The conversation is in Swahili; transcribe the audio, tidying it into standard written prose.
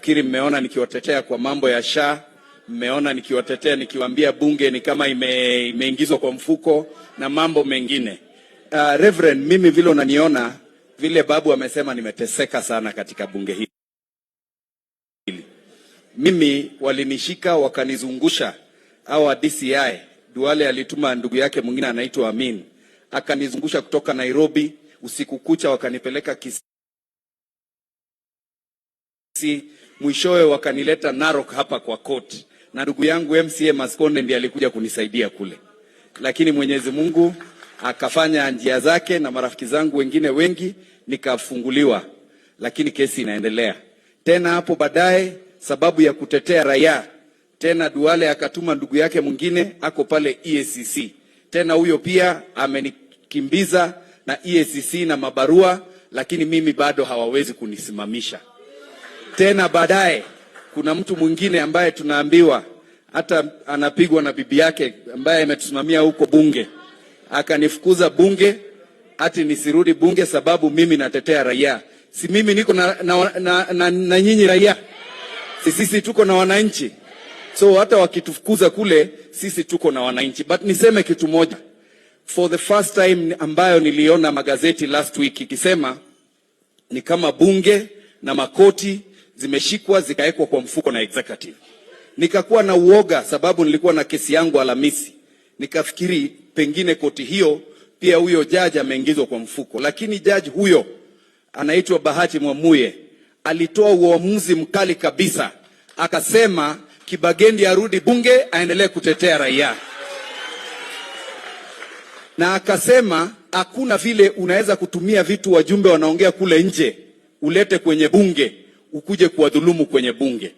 Nafikiri mmeona nikiwatetea kwa mambo ya SHA, mmeona nikiwatetea nikiwaambia bunge ni kama imeingizwa kwa mfuko na mambo mengine. Reverend, mimi vile unaniona vile babu amesema, nimeteseka sana katika bunge hili. Mimi walinishika wakanizungusha, hawa DCI. Duale alituma ndugu yake mwingine anaitwa Amin, akanizungusha kutoka Nairobi usiku kucha, wakanipeleka Kisii, mwishowe wakanileta Narok hapa kwa court, na ndugu yangu MCA Maskonde ndiye alikuja kunisaidia kule, lakini Mwenyezi Mungu akafanya njia zake na marafiki zangu wengine wengi, nikafunguliwa, lakini kesi inaendelea tena. Hapo baadaye, sababu ya kutetea raia tena, Duale akatuma ndugu yake mwingine ako pale EACC, tena huyo pia amenikimbiza na EACC na mabarua, lakini mimi bado hawawezi kunisimamisha tena. Baadaye kuna mtu mwingine ambaye tunaambiwa hata anapigwa na bibi yake ambaye ametusimamia huko bunge, akanifukuza bunge ati nisirudi bunge sababu mimi natetea raia. Si mimi niko na nyinyi raia? Si sisi tuko na wananchi? So hata wakitufukuza kule, sisi tuko na wananchi. But niseme kitu moja, for the first time ambayo niliona magazeti last week ikisema ni kama bunge na makoti zimeshikwa zikawekwa kwa mfuko na executive. Nikakuwa na uoga sababu nilikuwa na kesi yangu Alhamisi, nikafikiri pengine koti hiyo pia huyo jaji ameingizwa kwa mfuko, lakini jaji huyo anaitwa Bahati Mwamuye alitoa uamuzi mkali kabisa, akasema Kibagendi arudi bunge aendelee kutetea raia, na akasema hakuna vile unaweza kutumia vitu wajumbe wanaongea kule nje ulete kwenye bunge ukuje kuwadhulumu kwenye bunge.